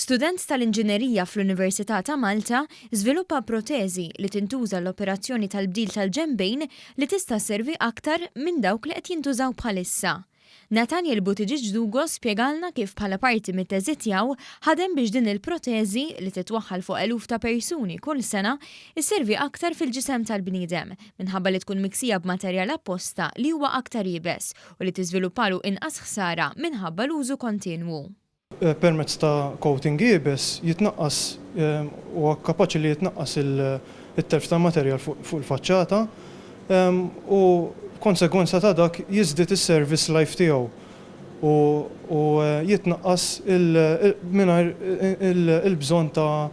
Student tal-Inġinerija fl-Università ta' Malta żviluppa proteżi li tintuża għall-operazzjoni tal-bdil tal-ġenbejn li tista' sservi aktar minn dawk li qed jintużaw bħalissa. Nathaniel Buttigieg Dugo spjegalna kif bħala parti mit-teżi tiegħu ħadem biex din il-proteżi, li titwaħħal fuq eluf ta' persuni kull sena, isservi aktar fil-ġisem tal-bniedem minħabba li tkun miksija b'materjal apposta li huwa aktar iebes u li tiżviluppalu inqas ħsara minħabba l-użu kontinwu. Permezz ta' coating iebes jitnaqqas huwa kapaċi li jitnaqqas it-telf tal-materjal fuq il-faċċata u b'konsegwenza ta' dak jiżdied is-service life tiegħu u jitnaqqas mingħajr il-bżonn ta'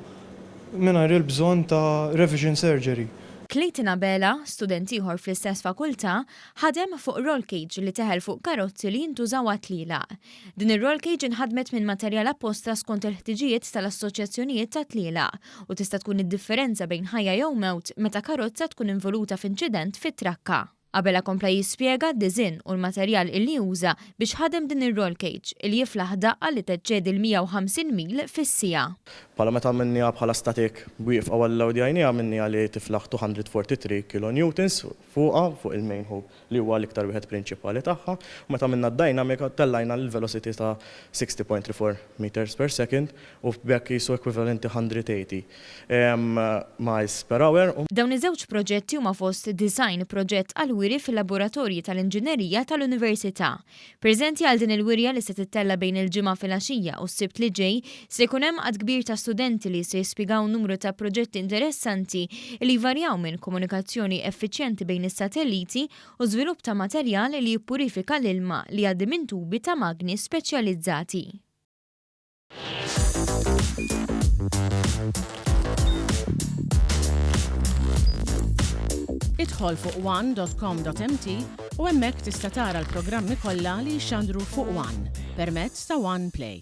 mingħajr il-bżonn ta' revision surgery. Clayton Abela, student ieħor fl-istess fakultà, ħadem fuq roll cage li teħel fuq karozzi li jintużaw għat-tlielaq. Din ir-roll cage inħadmet minn materjal apposta skont il-ħtiġijiet tal-assoċjazzjonijiet tat-tlielaq u tista' tkun id-differenza bejn ħajja jew mewt meta karozza tkun involuta f'inċident fit-trakka. Abela kompla jispjega d-diżinn u l-materjal illi uża biex ħadem din ir-roll cage illi jiflaħ daqqa li teċċedi l-150 mil fis-siegħa. Bħala meta għamilniha bħala static wieqfa wara li lowdjajniha għamilniha li tiflaħ 243 kilonewtons fuqha, fuq il-main hoop li huwa l-iktar wieħed prinċipali tagħha, u meta għamilna d-dynamic tellajna l-velocity ta' 60.34 meters per second u b'hekk qisu ekwivalenti 180 miles per hour. Dawn iż-żewġ proġetti huma fost 90 proġett għall-wiri fil-laboratorji tal-inġinerija tal-Università. Preżenti għal din il-wirja li se tittella' bejn il-Ġimgħa filgħaxija u s-Sibt li ġej se jkun hemm għadd kbir ta' studenti li se jispjegaw numru ta' proġetti interessanti li jvarjaw minn komunikazzjoni effiċjenti bejn is-satelliti u żvilupp ta' materjal li jippurifika l-ilma li jgħaddi minn tubi ta' magni speċjalizzati. Idħol fuq one.com.mt u hemmhekk tista' tara l-programmi kollha li jixxandru fuq One permezz ta' One Play.